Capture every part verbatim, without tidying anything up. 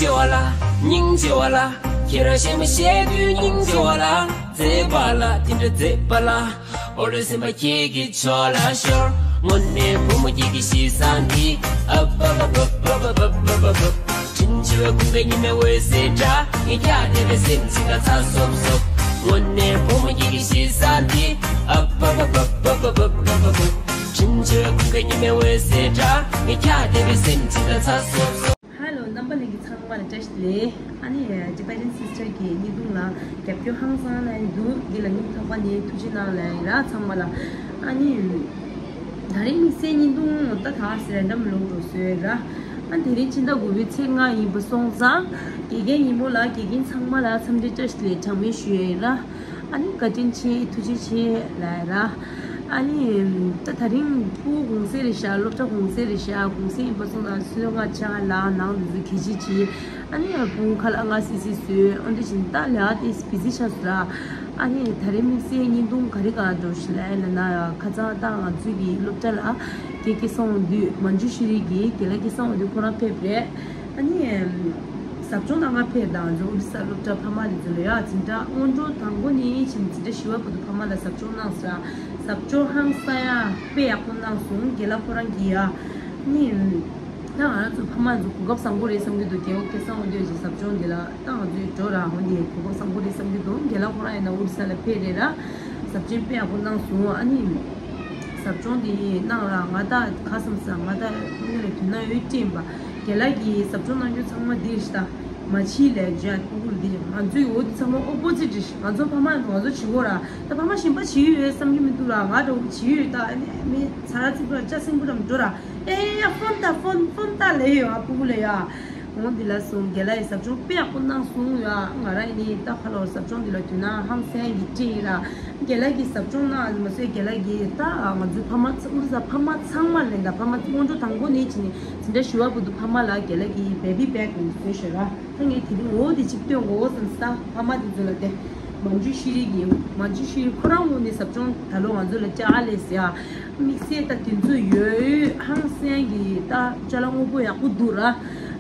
ཆེ་བ་ལ། སྙིང་རྗེ་བ་ལ། ཁྱེད་རང་ཞེ་མ་ཞེ་དུས་སྙིང་རྗེ་བ་ལ། མཛེས་པ་ལ་དེ་འདྲ་མཛེས་པ་ལ། ཨོ་རེ་སེམས་པ་ཁྱེད་ཀྱི་ཕྱོགས་ལ་ཤོར། དངོས་གནས་བུ་མོ་ཁྱེད་ཀྱི་གཤིས་བཟང་འདི། ཨ་བ་བ་བ། དྲིན་ཆེ་བའི་ཀུན་དགའ་ཉི་མའི་འོད་ཟེར་འདྲ། ངས་ཀྱང་དེ་བས་སེམས་ཅན་དང་ཚ་སོབ་སོབ། དངོས་གནས་བུ་མོ་ཁྱེད་ཀྱི་གཤིས་བཟང་འདི། ཨ་བ་བ་བ། དྲིན་ཆེ་བའི་ཀུན་དགའ་ཉི་མའི་འོད་ཟེར་འདྲ། ངས་ཀྱང་དེ་བས་སེམས་ཅན་དང་ཚ་སོབ་སོབ། ཧ་ལོ། རྣམ་པ་ལྷན་རྒྱས་ཚང་མ་ལ་བཀྲ་ཤིས་བདེ་ལེགས། ཨ་ནི་Tibetan Sister གི་བརྙན་ཐུང་ལ་རྒྱབ་སྐྱོར་ཧང་སང་གནང་འདུག་འདི་ལ་སྙིང་ཐག་པ་ནས་ཐུགས་རྗེ་གནང་ལབ་ཡིན་ར་ཚང་མ་ལ། ཨ་ནི་ད་རིང་དམིགས་བསལ་བརྙན་ཐུང་ད་ག་རེ་ཟེར་རན་ཌམ་ལོག་འགྲོ་སྲོལ་ར། ཨ་དེ་རིང་ཕྱི་ཟླ་དགུ་པའི་ཚེས་ལྔ་ཡིན་པ་སོང་ཙང་དགེ་རྒན་ཉིན་མོ་ལ་དགེ་རྒན་ཚང་མ་ལ་འཚམས་འདྲི་བཀྲ་ཤིས་བདེ་ལེགས་གྲངས་མེད་ཞུ་ཡ་ཡིན་ར། ཨ་ནི་བཀའ་དྲིན་ཆེ། ཐུགས་རྗེ་ཆེ་ལབ་ར། ཨ་ནི་ད་ད་རིང་ཕྲུ་གུ་གུང་སེང་རེད་ཤག་སློབ་གྲྭ་གུང་སེང་རེད་ཤག་གུང་སེང་ཡིན་པ་སོང་ཙང་སོན་ང་ཆ་ལ་ནང་དུ་གི་ཅི་ཅི། ཨ་ནི་ཕྲུ་གུ་ཁ་ལག་ང་སི་སི་བཟོས། ཨ་འདི་བཞིན་ད་ལས་ཀ་དེ་བི་ཟི་ཆགས་སོང་ར། ཨ་ནི་ད་རིང་དམིགས་བསལ་བརྙན་ཐུང་ག་རེ་ག་འགྲོ་ཞིག་ལབ་ཡ་ལབ་ན། ཁ་སང་ད་ང་ཚོའི་གི་སློབ་གྲྭ་ལ་དགེ་རྒན་སྐལ་བཟང་དབང་འདུས། མ་འཇུ་ཤེས་རིག་གི་དགེ་ལགས་སྐལ་བཟང་དབང་འདུས་ཁོ་རང་ཕེབས་རེད། ཨ་ནི་ཟབ་སྦྱོང་གནང་ག་ཕེབས་དང་། ང་ཚོ་ཨོ་རི་ས་སློབ་གྲྭ་ཕ་མ་དེ་ཚོ་ལ་ཡ་འཛིན་གྲྭ་སྔོན་འགྲོ་དང་པོ་ནས་ཕྱིན་འཛིན་གྲྭ་བཞི་པ་བར་དུ་ཕ་མ་ལ་ཟབ་སྦྱོང་གནང་ཟེར། ཟབ་སྦྱོང་ཧང་སང་ཡ་དཔེ་ཡག་པོ་གནང་སོང་། དགེ་ལགས་ཁོ་རང་གིས་ཡ། ཨ་ནི་ད་ང་རང་ཚོ་ཕ་མ་ཚོ་གོ་སྐབས་བཟང་པོ་རེད་བསམ་གྱི་འདུག་རྒན་པོ་སྐལ་བཟང་དབང་འདུས་ཀྱི་ཟབ་སྦྱོང་འདི་ལ་ད་ང་ཚོས་འགྲོ་ར། འོ་འདི་གོ་སྐབས་བཟང་པོ་རེད་བསམ་གྱི་འདུག་རྒན་ལགས་ཁོ་རང་ཡིན་ན་ཨོ་རི་ས་ལ་ཕེབས་རེད་ར། ཟབ་སྦྱོང་དཔེ་ཡག་པོ་གནང་སོང་། ཨ་ནི་ཟབ་སྦྱོང་འདི་གནང་ར། ང་ད་ག་བསམ་ས། ང་ད་དངོས་གནས་ལ་དོན་དག་ཡོད་སྤྲད་པ། རྒན་ལགས་ཀྱིས་ཟབ་སྦྱོང་གནང་རྒྱུ་ཚང་མ་འདི་རེད་ཤག་མ་ཕྱི་ལས་འཇོན་ཕྲུ་གུ་འདི་རེད། ང་ཚོའི་འོ་འདི་ཚང་མ་ཨོ་པོ་ཛིཊ་རེད་ཤག་ང་ཚོ་ཕ་མ་ང་ཚོ་བྱེད་དགོས་ར། ད་ཕ་མ་གཞན་པ་བྱེད་ཀྱི་ཡོད་བསམ་གྱི་མི་འདུག་ར། ང་འདྲ་བོ་བྱེད་ཀྱི་ཡོད། ད་ཨ་ནི་མི་ཚ་ར་ཚིག་པོ་ར་ལྕགས་སྲིན་པོ་འདྲ་མི་འགྲོ་ར། ཨེ་ཡ་ཕོན་ད་ཕོན་ཕོན་ད་ལས་ཡོད་ཨ་ཕྲུ་གུ་ལ་ཡ། འོ་འདི་ལ་སོང་། རྒན་ལགས་ཀྱིས་ཟབ་སྦྱོང་དཔེ་ཡག་པོ་གནང་སོང་ཡ། ང་རང་ཡིན་ནི་ད་ཁ་ལོར་ཟབ་སྦྱོང་འདི་ལ་དུས་ན་ཧང་སང་གི་སྤྲད་ཡིན་ར། རྒན་ལགས་ཀྱིས་ཟབ་སྦྱོང་གནང་མ་ཟད་རྒན་ལགས་ཀྱིས་ད་ང་ཚོའི་ཕ་མ་ཚ་ཨོ་རི་ས་ཕ་མ་ཚང་མ་ལ་ད་ཕ་མ་སྔོན་འགྲོ་དང་པོ་ནས་བྱས་ནས་འཛིན་གྲྭ་བཞི་པ་བར་དུ་ཕ་མ་ལ་རྒན་ལགས་ཀྱིས་བེ་བི་བེག་བཟོས་ཤག་ར། ད་ངས་དེ་རིང་འོ་དེ་གཅིག་སྟོན་དགོས་བསམ་ས། ཕ་མ་དེ་ཚོ་ལ་དེ་མ་འཇུ་ཤེས་རིག་གི་མ་འཇུ་ཤེས་རིག་ཁོ་རང་ངོས་ནས་ཟབ་སྦྱོང་ད་ལོ་ང་ཚོ་ལ་ཅ་ལག་ལས་ཟེར་ཡ། དམིགས་བསལ་ད་དེ་ཚོ་ཡོད་ཡོད་ཧང་སང་གི་ད་ཅ་ལག་དངོས་པོ་ཡག་པོ་འདུག་ར།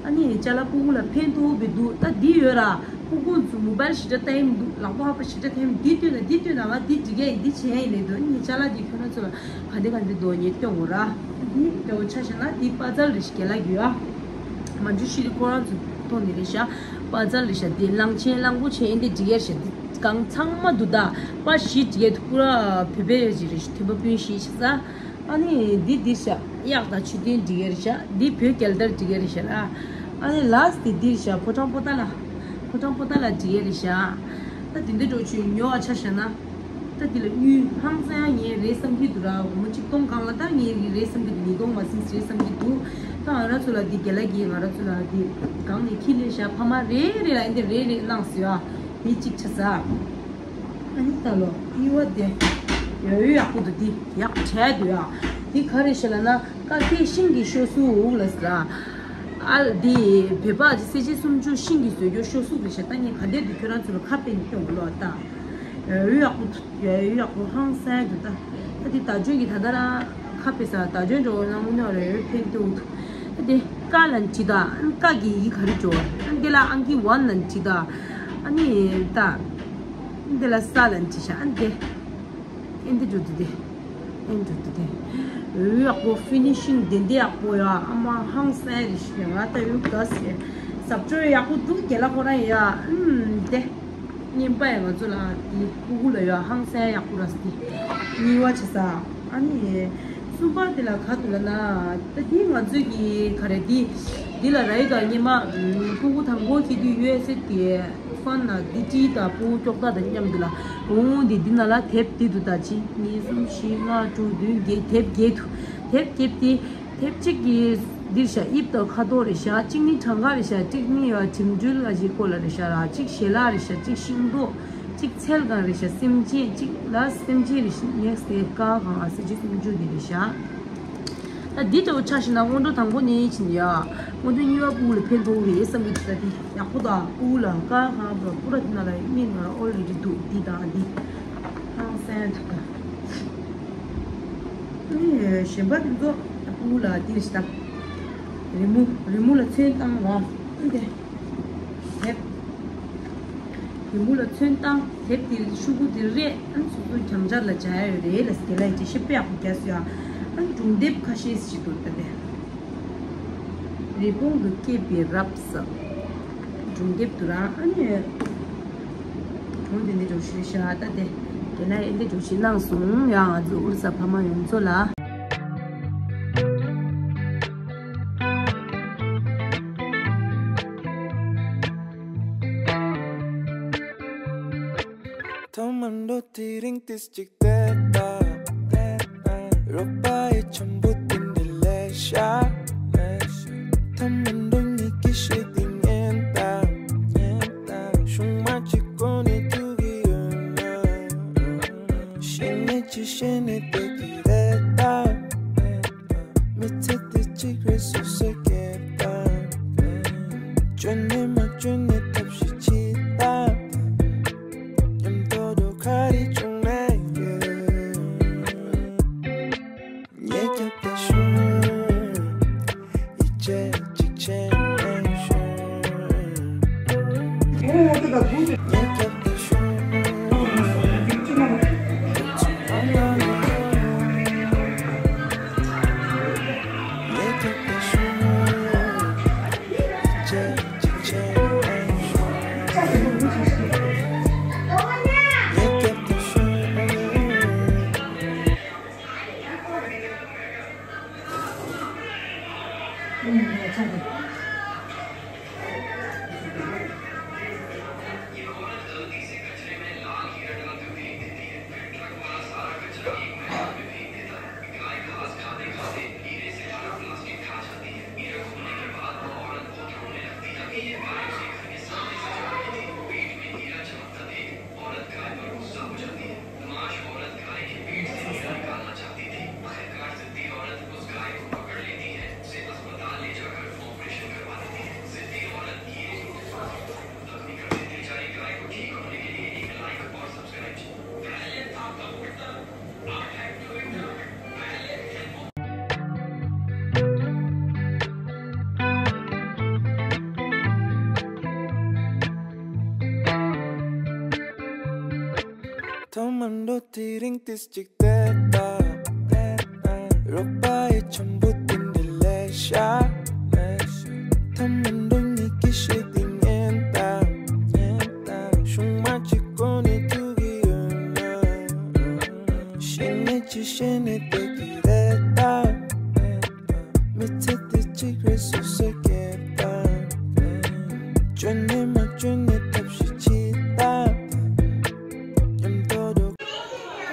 ཨ་ནི་ཅ་ལག་ཕྲུ་གུ་ལ་ཕན་ཐོགས་པའི་འདུག་ད་འདི་ཡོད་ར། ཕྲུ་གུ་ཚོ་མོ་བལ་ཞེ་དྲག་ལྟ་ཡི་མི་འདུག་ལག་པ་ཧ་པ་ཞེ་དྲག་འཐེན། འདི་སྟོན་ན་འདི་སྟོན་ན་ང་འདི་འགྲིག་གི་ཡིན། འདི་བྱེད་ཡ་ཡིན་ལབ་འདུག་ཨ་ནི་ཅ་ལག་འདི་ཁྱོད་རང་ཚོ་ལ་ག་འདྲ་ག་འདྲ་འདུག་ངས་སྟོན་དགོས་ར། འདི་འདྲ་བོ་ཆ་བཞག་ན་འདི་པ་ཛལ་རེད་ཤག་རྒན་ལགས་ཀྱི་ཡ། མ་འཇུ་ཤེས་རིག་ཁོ་རང་ཚོ་ཐོག་ནས་རེད་ཤག་པ་ཛལ་རེད་ཤག་འདི་གླང་ཆེན་གླང་པོ་ཆེ་ཨེ་འདི་འགྲིག་ཡ་ཤག་འདི་གང་ཚང་མ་འདུག་ད་པ་བཞི་འགྲིག་ཡ་འདུག་པུ་ར་བོད་པའི་ཡ་ཅིག་རེད་ཤག་ཐོན་པ་སྤུན་བཞི་ཤག་ས། ཨ་ནི་འདི་འདིར་བཞག་གཡག་དང་མཆོད་རྟེན་འབྲི་གི་རེད་བཞག་འདི་བོད་རྒྱལ་དར་འབྲི་གི་རེད་བཞག་ལ། ཨ་ནི་ལཱསི་དེ་འདིར་བཞག་ཕོ་བྲང་པོ་ཏཱ་ལ། ཕོ་བྲང་པོ་ཏཱ་ལ་འབྲི་གི་རེད་བཞག་ད་དེ་འདྲ་འགྲོ་ཆུ་ཉོ་བ་ཆ་བཞག་ན། ད་དེ་ལ་དངུལ་ཧང་སང་ཡ་ངས་རེད་བསམ་གྱི་འདུག་ར། སྒོར་མོ་གཅིག་སྟོང་སྒང་ལ་ད་ངས་རེད་བསམ་གྱི་འདུག་ཉིས་སྟོང་མ་ཟིན་རེད་བསམ་གྱི་འདུག་ད་ང་རང་ཚོ་ལ་འདི་རྒན་ལགས་ཀྱིས་ང་རང་ཚོ་ལ་འདི་སྒང་ནས་ཁྱི་ལས་བཞག་ཕ་མ་རེ་རེ་ལ་ཨེ་འདི་རེ་རེ་གནང་ཟེར་ཡ། མི་གཅིག་ཆ་ས། ཨ་ནི་ད་ལོ་གཉིས་པ་དེ་ཡོད་ཡོད་ཡག་པོ་འདུག་འདི་ཡག་དྲགས་འདུག་ཡ། འདི་ག་རེ་ཞེ་ལབ་ན་ཀ་ཁའི་ཤིང་གི་ཤོ་སུ་འུག་ལ་ཟེར། ཨ་འདི་བོད་པ་ཅིག་སེ་ཆེན་སུམ་ཅུ་ཤིང་གི་བཟོས་རྒྱུ་ཤོ་སུ་རེད་ཤག་ད་ངས་ག་འདྲས་འདུག་ཁྱོད་རང་ཚོ་ལ་ཁ་ཕྱེ་ནས་སྟོན་གོ་ལོ། ད་ཡོད་ཡོད་ཡག་པོ་འདུག་ཡོད་ཡོད་ཡག་པོ་ཧང་སང་འདུག་ད་ད་འདི་ད་ཇོན་གྱི་ད་ད་རང་ཁ་ཕྱེ་ས་ད་ཇོན་འགྲོ་ན་དངོས་གནས་རེ་ཡོད་ཕན་ཐོགས་འདུག་ད་འདི་ཀ་ལ་འདྲི་ད་ཀ་གི་ཡིག་ག་རེ་འགྲོ། ཨ་འདི་ལ་ཨང་ཀི་ཝན་ལ་འདྲི་ད། ཨ་ནི་ད། འདི་ལ་ས་ལ་འདྲི་ཤག་ཨ་འདི། ཨེ་འདི་འགྲོ་འདི་དེ། ཨེ་འགྲོ་འདི་དེ། འོ་ཡག་པོ་ཕི་ནི་ཤིང་དེ་འདི་ཡག་པོ་ཡ། ཨ་མ་ཧང་སང་རེད་ཤག་ང་ད་ཡོད་ག་ཟེར། ཟབ་སྦྱོང་ཡག་པོ་འདུག་རྒན་ལགས་ཁོ་རང་ཡ། ཨུམ་དེ། གཉིས་པ་ཡ་ང་ཚོ་ལ་དེ་ཕྲུ་གུ་ལ་ཡ་ཧང་སང་ཡག་པོ་ར་སྟེ། གཉིས་པ་བྱེད་ས། ཨ་ནི། གསུམ་པ་དེ་ལ་ག་འདུག་ལབ་ན། ད་དེ་ང་ཚོས་ཀྱི་ག་རེ་དེ། འདི་ལ་ར་ཡི་ག་སྔོན་མ། ཕྲུ་གུ་དང་པོ་སྐྱེས་དུས་ཡོད་ཟེར་ཏེ། ཧྥན་ན་འདི་ཏི་དང་ཕྲུ་གུ་ཀྱོག་ཏ་དང་མཉམ་དུ་ལ། འོང་འདི་འདི་ན་ལ་དེབ་འདི་འདུག་ད་གཅིག་གཉིས་གསུམ་བཞི་ལྔ་དྲུག་བདུན་བརྒྱད་དེབ་བརྒྱད་འདུག་དེབ་བརྒྱད་དེ། དེབ་གཅིག་གི་འདིར་བཞག་དབྱིབས་དང་ཁ་དོག་རེ་བཞག་གཅིག་ནི་གྲངས་ཀ་རེ་བཞག་གཅིག་ནི་ཡ་འགྲིམ་འགྲུལ་ལ་གཅིག་སྐོར་ལ་རེ་བཞག་ར་གཅིག་ཞལ་ལག་རེ་བཞག་གཅིག་ཤིང་ཏོག་གཅིག་ཚལ་སྒང་རེ་བཞག་སེམས་ཅན་གཅིག་ལ་སེམས་ཅན་རེ་བཞག་ནེག་སི་དེ་ཀ་གང་ཨ་སེ་ཅི་སུམ་ཅུ་འདི་རེ་བཞག་ད་འདི་ལྟ་བུ་ཆ་བཞག་ན་སྔོན་འགྲོ་དང་པོ་ནས་ཕྱིན་ཡ། སྔོན་འགྲོ་གཉིས་པ་ཕྲུ་གུ་ལ་ཕན་ཐོགས་རེད་བསམ་གྱི་འདུག་ད་འདི་ཡག་པོ་དང་ཕྲུ་གུ་ལ་ཀ་གང་པུ་ར་པུ་ར་འདི་ན་ལ་མིག་ནང་ལ་ཨོ་ལེ་རེ་འདུག་འདི་དང་འདི་ཧང་སང་འདུག་ད། ཨ་ནི་གཞན་པ་འདི་ཚོ་ཕྲུ་གུ་ལ་འདི་རེད་ཤག་ད། རི་མོ་རི་མོ་ལ་ཚོན་བཏང་ར་འདི། དེབ། ཡུ་མུ་ལ་ཚོན་བཏང་། དེབ་དེ་ཤོག་གུ་དེ་རེད། ཨ་ནི་སོ་སོ་གྱང་ལྕགས་ལ་སྦྱར་ཡ་རེད་ལ། དེ་ལ་ཅི་ཤེས་པ་ཡག་པོ་རྒྱག་སོ་ཡ། ཨ་ནི་སྒྲུང་དེབ་ཁ་ཤས་ཤིག་འདུག་ད་དེ། རི་བོང་གི་སྐེད་པའི་རབ་ཟེར། སྒྲུང་དེབ་འདུག་ར། ཨ་ནི་གྲོང་དེ་འདི་འགྲོ་ཤུལ་ཤ་ད་དེ། དེ་ན་ཨེ་འདི་འགྲོ་ཤི་གནང་སོང་ཡ། ང་ཚོ་ཨུ་རུ་ས་ཕ་མ་ཡོངས་རྫོགས་ལ། ཐོག་མར་འགྲོ་དེ་རིང་ཏིས་གཅིག་བལྟས་ད། རོགས་པ་ཡི་འཆམ་པོ་དེ་འདྲ་ལས་ཤ། ཐོག་མར་འགྲོ་ཉིད་ཀྱི་ཤེས་དེ་ཉན་ད། ཤུང་མ་གཅིག་གོ་ནས་ཐུག་གི་ཡོད་ན། ཤེས་ནས་ཅི་ཤེས་ནས་བལྟས་ཀྱི་རེད་ད། མི་ཚེ་དེ་གཅིག་རེད་སོ་སོས་སྐྱེལ་ད། བཅོས་ནས་མ་བཅོས་ནས་ཐབས་ཤེས་བྱེད་ད། མཉམ་དུ་འགྲོ་ག་རེ་བྱུང་ན་ཡོད། ཉེ་རྒྱབ་ཏུ་ཤོག་ཡིད་ཆེས་གཅིག་བྱས་ནས་ཤོག་ཉེ་རྒྱབ་ཏུ་ཤོག་ཉེ་རྒྱབ་ཏུ་ཤོག་ཡིད་ཆེས་གཅིག་བྱས་ནས་ཤོག་ཉེ་རྒྱབ་ཏུ་ཤོག་ཐོག་མར་འགྲོ་དེ་རིང་ཏིས་གཅིག་བལྟས་ད། རོགས་པ་ཡི་འཆམ་པོ་དེ་འདྲ་ལས་ཤ། ཐོག་མར་འགྲོ་ཉིད་ཀྱི་ཤེས་དེ་ཉན་ད། ཤུང་མ་གཅིག་གོ་ནས་ཐུག་གི་ཡོད་ན། ཤེས་ནས་ཅི་ཤེས་ནས་བལྟས་ཀྱི་རེད་ད། མི་ཚེ་དེ་གཅིག་རེད་སོ་སོས་སྐྱེལ་ད། བཅོས་ནས་མ་བཅོས་ནས་ཐབས་ཤེས་བྱེད་ད། མཉམ་དུ་འགྲོ།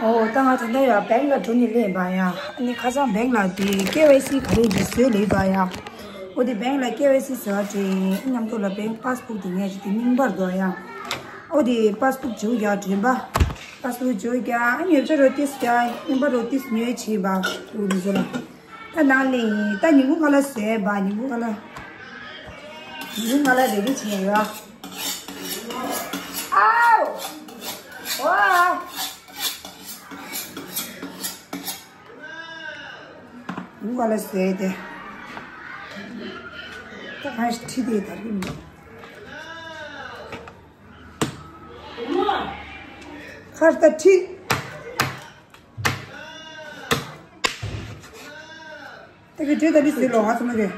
ཨོ་ད་ང་ད་ལྟ་ཡ་བེང་ལ་འགྲོ་ནས་སླེབས་པ་ཡ། ཨ་ནི་ཁ་སང་བེང་ལ་དེ་ཀེ་ཝའི་སི་ག་རེ་འདི་བཟོས་ལེ་བ་ཡ། ཨོ་དེ་བེང་ལ་ཀེ་ཝའི་སི་བཟོ་བ་དེ་མཉམ་དུ་ལ་བེང་པཱ་སི་བུག་དེ་ངས་ཅིག་དེ་རྙིང་པར་འདུག་ཡ། ཨོ་དེ་པཱ་སི་བུག་བྱེད་ཡ་དྲན་པ། པཱ་སི་བུག་བྱེད་ཡ། ཨ་ནི་ཡོད་ཆ་རོ་ཏིས་ཡ་རྙིང་པ་རོ་ཏིས་ཉོས་བྱེད་པ་འདུག་འདི་ཚོ་ལ། ད་ནང་ནས་ད་ཉིན་གུང་ཁ་ལ་བཟོས་པ། ཉིན་གུང་ཁ་ལ། ཉིན་གུང་ཁ་ལ་རེ་རེ་བྱེད་ཡ། ཨའོ། ཝ། ཉིན་གུང་ཁ་ལ་བཟོས་ཏེ། ད་གང་ཞིག་ཁྲིད་དེ་ད་རིང་། ཁར་ད་ཁྲིད། ད་གི་དྲོད་ད་ལི་ཟེར་ལོ་ང་ཚོ་མ་རེད།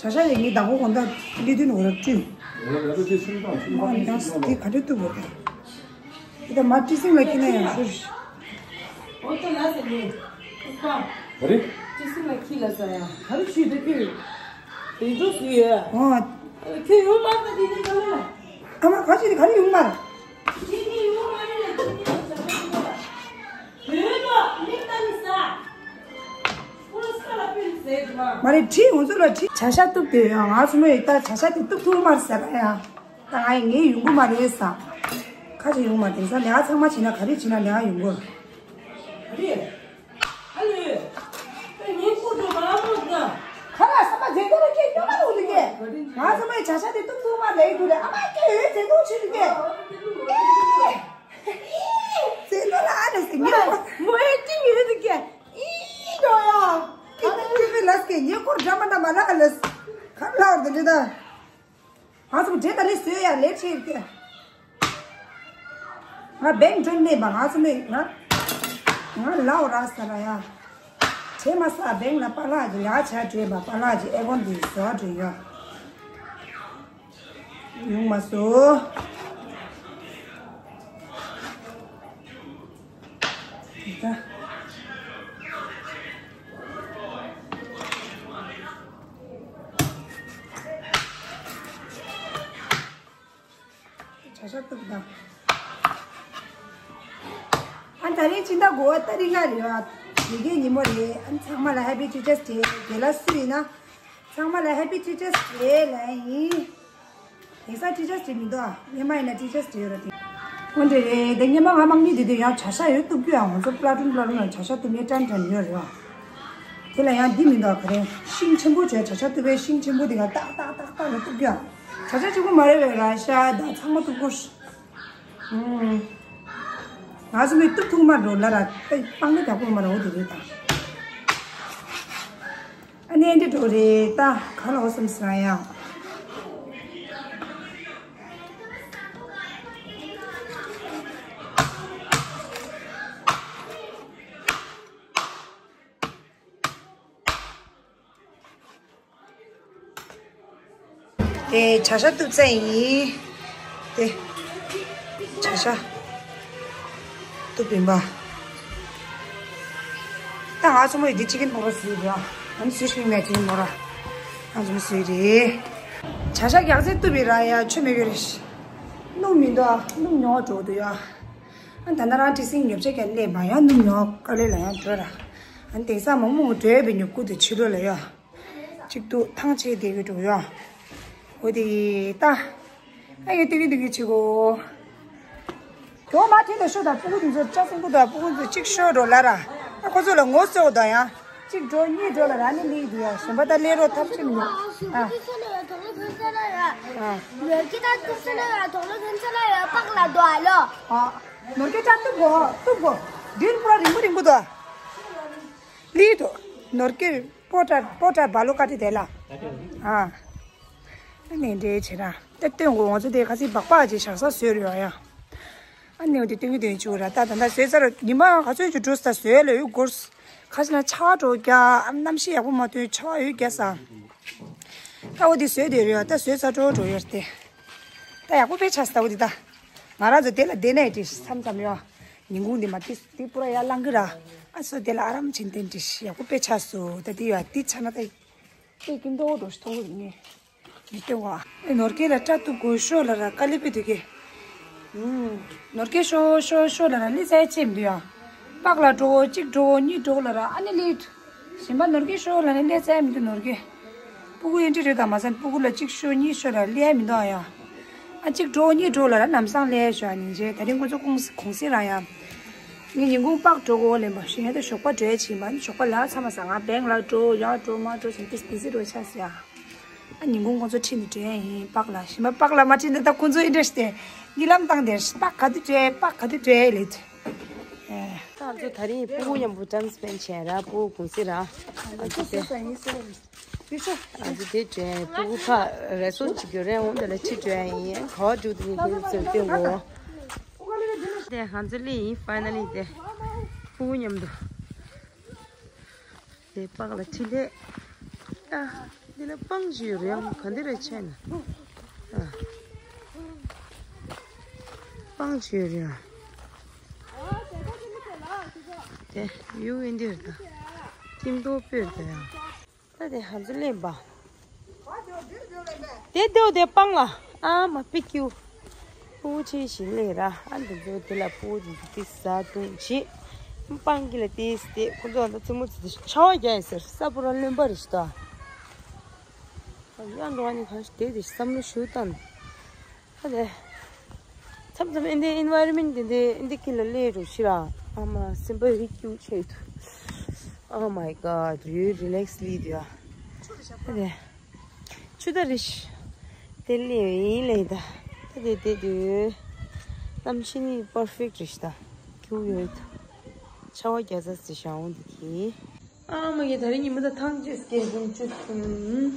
བྱ་ཤ་ཡི་ངའི་བདག་པོ་གོང་ད་ལི་དུ་ནོར་བཅུ། ང་ཡང་དེ་ག་འདྲ་ཐུབ་བོ། ད་མ་ཏི་སིང་ལ་ཁྱི་ན་ཡང་ཤུར། ཨོ་ཏོ་ལ་ཟེར་ནས། ཨུ་པ། ག་རེ། ཏི་སིང་ལ་ཁྱི་ལ་ཟ་ཡ། ག་རེ་ཞུས་ཏེ་ཁྱོད། དེ་ཚོ་སུ་ཡོད། ཨོ། ཁྱོད་ཡོང་མ་ད་དེ་ནས་ག་ལ། ཨ་མ་ག་ཞིག་ག་རེ་ཡོང་མ། ཁྱི་ནི་ཡོང་མ་རེད་ལ་ཁྱི་ནི་ཡོང་ཟ་མ་ཡོང་མ། བོད་ལ་མི་ལྟ་ནི་ཟ། ཨུ་ས་ལ་པིན་ཟེར་དུ་མ། མ་རེད་ཁྲིད་ང་ཚོ་ལ་ཁྲིད། བྱ་ཤ་གཏུབ་དེ་ཡང་ང་ཚོ་མོ་ཡི་ད་བྱ་ཤ་དེ་གཏུབ་ཐུབ་མ་ཟེར་ཡ། ད་ང་ཡི་ངའི་ཡོང་གི་མ་རེད་ས། ཁ་ཅིག་ཡོང་མ་རེད་ས། ལས་ཚང་མ་བྱེད་ན་ག་རེ་བྱེད་ན་ལས་ཡོང་གི། ག་རེ། ཨ་ལེ། ཨ་ངའི་སྐུ་དུ་མ་མོ་ན། ཁ་ལ་ས་མ་རྫས་ཏོ་ལ་ཁྱེད་སྐྱོ་མ་རུ་འདུག་གས། ང་ཚང་མའི་བྱ་ཤ་དེ་གཏུབ་ཐུབ་མ་རེད་དུ་རེད། ཨ་མ་སྐྱེ་ཡོད་རྫས་ཏོ་ཆེ་འདུག་གས། རྫས་ཏོ་ལ་ཨ་ལེ་ཟེར་ངས་མོ་ཨེ་ཏི་ཡོད་འདུག་གས། ཨ་ལས། ཁ་ལག་དེ་འདྲ་ད། ང་ཚོ་འདྲེ་ད་ལས་བཟོས་ཡ་ལས་ཆེ་གི། ང་བེང་འགྲོ་ནས་མ་ང་ཚོ་མེད་ང་། ང་ལའོ་ར་ས་ར་ཡ། བྲེ་མ་ས་བེང་ལ་པ་ལག་གི་ཡ་ཆ་བྲེ་མ་པ་ལག་གི་ཨེ་གོན་དེ་བཟོ་བྲེ་ཡ། ཡོང་མ་སོ། ད། བྱ་ཤ་གཏུབ་དང་། ཨ་ད་རིང་ཕྱི་ཟླ་དགུ་པ་ཏ་རིག་ལྔ་རེད་བ། དེ་གའི་ཉིན་མོ་རེད། ཨ་ཚང་མ་ལ་Happy Teachers Day། རྒན་ལགས་སུ་ཡིན་ན། ཚང་མ་ལ་Happy Teachers Day ལབ་ཡིན། དེང་སང་Teachers Day མི་འདུག་ཨ། སྔོན་མ་ཡིན་ན་Teachers Day ཡོད་ར་དེ། འོན་ཏེ་རེད་དེ་སྔོན་མ་ང་དམག་མི་དེ་དུས་ཡང་བྱ་ཤ་ཡོད་གཏུབ་རྒྱུ་ཡང་ང་ཚོ་པླ་ཊུན་པླ་ཊུན་ལ་བྱ་ཤ་གཏུབ་མཁན་ཀྲན་ཀྲན་ཡོད་རེད་བ། དེ་ལ་ཡང་འདི་མི་འདུག་ག་རེ་ཤིང་ཆེན་པོ་བྱས་བྱ་ཤ་གཏུབ་པའི་ཤིང་ཆེན་པོ་དེ་ག་ཏག་ཏག་ཏག་ཏག་ལ་གཏུབ་རྒྱུ་ཡང་བྱ་ཤ་གཅིག་པུ་མ་རེད་བས་ར་ཤ་དང་ཚང་མ་གཏུབ་དགོས། ང་ཚོ་མི་གཏུབ་ཐུབ་མ་འགྲོ་ལ་ར་ཏེ་སྤང་ནི་དག་པོ་མ་ར་འོ་དེ་རེད་ད། ཨ་ནི་འདི་འགྲོ་རེད་ད་ག་ལ་འོ་སེམས་སི་ར་ཡང་། དེ་བྱ་ཤ་གཏུབ་ཚར་ཡིན། དེ་བྱ་ཤ་གཏུབ་ཡིན་པ། ད་ང་ཚོ་མོ་ཡི་འདི་ཅི་ཀིན་པོ་ར་སུའི་ར། ཨ་ནི་སུའི་ཤིང་མེད་ཅི་ཀིན་པོ་ར། ང་ཚོ་མོ་སུའི་རེད། བྱ་ཤ་རྒྱག་ཚེ་གཏུབ་ཡིན་ར་ཡ་ཆོ་མེད་གི་རེད། སྣུམ་མི་འདུག་ཨ། སྣུམ་ཉོ་འགྲོ་འདུག་ཡ། ཨ་ད་ན་རང་ཏི་སིང་ཉོ་ཆ་ག་ལས་མ་ཡ་སྣུམ་ཉོ་དཀའ་ལས་ལ་ཡང་འགྲོ་ར། ཨ་དེང་སང་མོ་མོ་འགྲོ་བའི་ཉོ་སྐུ་དེ་ཕྱི་ལོ་ལ་ཡ། གཅིག་ཏུ་ཐང་ཆད་བསྡད་ཀྱི་འདུག་ཡ། འོ་དེ་ད། ཨ་ཡེ་ཏི་གི་ཏི་གི་ཆི་གོ། གྱོ་མ་ཐེ་ལ་ཤོ་དང་སྤུ་གུ་དེ་ཚོ་སྐྲ་སྲིན་པོ་དང་སྤུ་གུ་ཚོ་གཅིག་ཤོ་འགྲོ་ལ་ར། ཨ་ཁོ་ཚོ་ལ་ངོ་སོ་དང་ཡ། གཅིག་འགྲོ་གཉིས་འགྲོ་ལ་ར་ནི་ལི་དུ་ཡ་ཞོན་པ་ད་ལེ་རོ་ཐབས་ཆེ་མི་ཡོད། ཨ། ནོར་གྱི་ད་ཐུབ་ས་ལ་ཡ་དོག་ལོ་ཐོན་ས་ལ་ཡ་པག་ལ་དོ་ཨ་ལོ། ཨ། ནོར་གྱི་ད་ཐུབ་གོ་ཐུབ་གོ། དིན་པོ་ར་རིང་པོ་རིང་པོ་དོ། ལི་དོ། ནོར་གྱི། པོ་ཏྲ་པོ་ཏྲ་བ་ལོ་ཀ་ཏི་དེ་ལ། ཨ། ཨ་ནི་འདྲེ་བྱེད་ར། ད་སྟོན་གོ་ང་ཚོ་དེ་ཁ་སི་སྦག་སྦག་ཅིག་བཞག་ས་བཟོས་རེད་ཡ། ཨ་ནི་འོ་དེ་སྟོན་གི་སྟོན་གི་བྱུག་ར་ད་ད་ད་བཟོས་ཚར་ཉི་མ་ག་ཚོད་ཅིག་འགྲོ་ས་བཟོས་ལ་ཡོད་སྐོར། ཁ་སི་ན་ཆར་པ་འགྲོ་རྒྱ་ཨ་གནམ་གཤིས་ཡག་པོ་མ་ཐོན་ཆར་པ་ཡོད་རྒྱ་ས། ད་འོ་དེ་བཟོས་དེ་རེད་ཡ་ད་བཟོས་ཚར་འགྲོ་འགྲོ་ཡོད་དེ། ད་ཡག་པོ་དཔེ་ཆགས་སོང་ད་འོ་དེ་ད། ང་རང་ཚོ་དེ་ལ་བསྡད་ནས་དེ་མཚམས་མཚམས་ཡོད། ཉིན་གུང་འདི་མ་ཏི་ཏི་པུ་ར་ཡར་ལངས་གི་ར། ཨ་སོ་དེ་ལ་ཨ་རམ་ཆེན་ཏན་ཏི་ཡག་པོ་དཔེ་ཆགས་སོ་ད་དེ་ཡ་དེ་ཆ་ན་ད། ཨེ་ཀིན་དོ་དོ་ཞིག་མཐོང་གི་ནི། མི་སྟེ་བ། ཨེ་ནོར་སྐལ་ལ་སྐྲ་གཏུབ་དགོས་ཤོ་ལ་ར་དཀའ་ལས་པའི་དུས་ཀྱི། ནོར་སྐལ་ཤོ་ཤོ་ཤོ་ལ་ར་ལི་ཚའི་ཅེམ་དུ་ཡ། པགས་ལ་འགྲོ་གཅིག་འགྲོ་གཉིས་འགྲོ་ལ་ར་ཨ་ནི་ལི། གཞན་པ་ནོར་སྐལ་ཤོ་ལ་ནི་ལི་ཚའི་མི་འདུག་ནོར་སྐལ། སྤུ་གུ་ཡིན་འདྲ་རེད་དང་མ་ཟད་སྤུ་གུ་ལ་གཅིག་ཤོ་གཉིས་ཤོ་ལ་ལི་ཡ་མི་འདུག་ཨ་ཡ། ཨ་གཅིག་འགྲོ་གཉིས་འགྲོ་ལ་ར་ལམ་སང་ལས་ཤོ་ཨ་ནི་རྗེས་ད་རིང་ཁོ་ཚོ་ཁོང་ཁོང་སི་ར་ཡ། ངས་ཉིན་གུང་པགས་འགྲོ་གོ་ལེན་པ་ཞུ་ཡ་ད་ཞོགས་པ་འགྲོ་ཡ་ཕྱིན་པ་ནི་ཞོགས་པ་ལ་ཚ་མ་ཟ་ང་བེང་ལ་འགྲོ་ཡ་འགྲོ་མ་འགྲོ་ཞིན་ཏིས་ཏིས་སི་འགྲོ་ཆ་སི་ཡ། ཨ་ཉིན་གུང་ཁོང་ཚོ་ཁྲིད་ནས་འགྲོ་ཡ་ཡིན་པགས་ལ་ཞིམ་པ་པགས་ལ་མ་ཁྲིད་ན་ད་ཁོང་ཚོ་ཨིན་ཏྲེ་སི་ཏེ་ཉི་ལམ་བཏང་དེར་པགས་ག་དུས་འགྲོ་པགས་ག་དུས་འགྲོ་ལེ། ད་ང་ཚོ་ད་རིང་སྤུ་གུ་མཉམ་པོ་ཊའིམ་སི་པེན་ཌི་བྱས་ར་སྤུ་གུ་ཁོང་སི་ར། ང་ཚོ་དེ་ང་ཚོ་དེ་འགྲོ་ཡ་སྤུ་གུ་ཕ་རེ་སོ་ཅིག་གི་རེ་འོང་དེ་ལ་ཁྲིད་འགྲོ་ཡ་ཡིན་ག་བ་འགྲོ་དུ་ནི་ཁོང་ཚོ་སྟོན་གོ། དེ་ང་ཚོ་ལི་ཡིན་ཕའི་ན་ལི་དེ་སྤུ་གུ་མཉམ་དུ། དེ་པགས་ལ་ཁྲིད་ལས། ཨ། འདི་ལ་སྤང་ཅིག་ཡོད་རེད་ཡང་ག་འདི་རེད་ཆེ་ན། ཨ། སྤང་ཅིག་ཡོད་རེད་ཡང་། དེ་ཡུ་ཨིན་འདི་རེད་ད། ཀིན་ཏོ་པེ་རེད་ད་ཡང་། ད་དེ་ཧ་ཛུ་ལེན་པ། དེ་དེའོ་དེ་སྤང་ལ། ཨ་མ་པི་ཀིའུ། སྤུ་གུ་ཆེ་ཞིག་ལས་ར། ཨ་འདི་ཚོ་དེ་ལ་སྤུ་གུ་དེ་དེ་ཟ་བཏུང་བྱེད། སྤང་གི་ལ་དེ་དེ་ཁོ་ཚོ་ཨ་ད་ཙི་མོ་ཙི་དེ་ཆར་པ་རྒྱག་ཡིན་ཟེར་ས་པུ་ར་རློན་པ་རེད་ཤི་ད། ཡང་འགྲོ་བ་ནི་གང་ཞིག་དེ་དེ་བསམ་བློ་ཞུ་བཏང་། ཨ་ལས། མཚམས་མཚམས་ཨིན་དེ་ཨེན་ཝའི་རོན་མེན་ཊི་དེ་འདྲའི་ཨིན་དེ་ཀི་ལ་སླེབས་འགྲོ་ཤི་ར། ཨ་མ་སེམས་པ་རིག་སྐྱུག་ཆེ་འདུག Oh my God, you relax ལི་དུ་ཨ། ཨ་ལས། ཆུ་ད་རེ་ཤི། དེ་སླེབས་ཡིན་ལེ་ད། ད་དེ་དེ་དུ། གནམ་གཤིས་ནི་པར་ཕེག་རེ་ཤི་ད། སྐྱུག་ཡོད་འདུག་ཆར་པ་རྒྱག་ས་ཟེར་ཤག་འོང་འདི་གི། ཨ་མ་ཡ་ད་རིང་ཉི་མ་ད་ཐང་ཅེས་སྐད་འབུམ་བཅུ་གསུམ།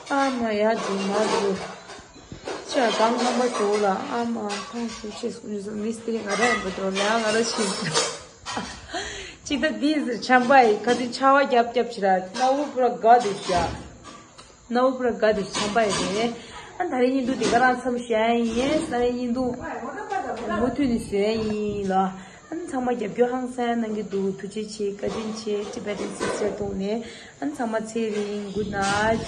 ཨ་མ་ཡ་དུ་མ་དུ། ཅ་གང་ཁང་པ་ཞོ་ལ་ཨ་མ་ཐང་ཞུ་ཅེས་སྐུ་ཉོ་སོ་མིས་དེ་རིང་ང་ར་ཡིན་པ་དོ་ལ་ང་ར་ཤི། ཅི་ད་དེ་ཟེར་ཆམ་པ་ཡི་ཁ་དུ་ཆ་བ་རྒྱབ་རྒྱབ་ཕྱི་ར་ན་བུ་པུ་ར་དགའ་དུ་ཤ། ནའུ་པུ་ར་དགའ་དེ་བྱམས་པ་ཡི་རེད། ཨ་ད་རེས་ཉིན་དུ་དེ་ག་རང་མཚམས་བཞག་ཡིན། ས་རེས་ཉིན་དུ་མུ་མཐུད་ནས་བཟོས་ཡིན་ལ། ཨ་ཚང་མ་རྒྱབ་སྐྱོར་ཧང་སང་གནང་གི་འདུག་ཐུགས་རྗེ་ཆེ། བཀའ་དྲིན་ཆེ། Tibetan Sister ཐོག་ནས་ཨ་ཚང་མ་ཚེ་རིང་། Good night།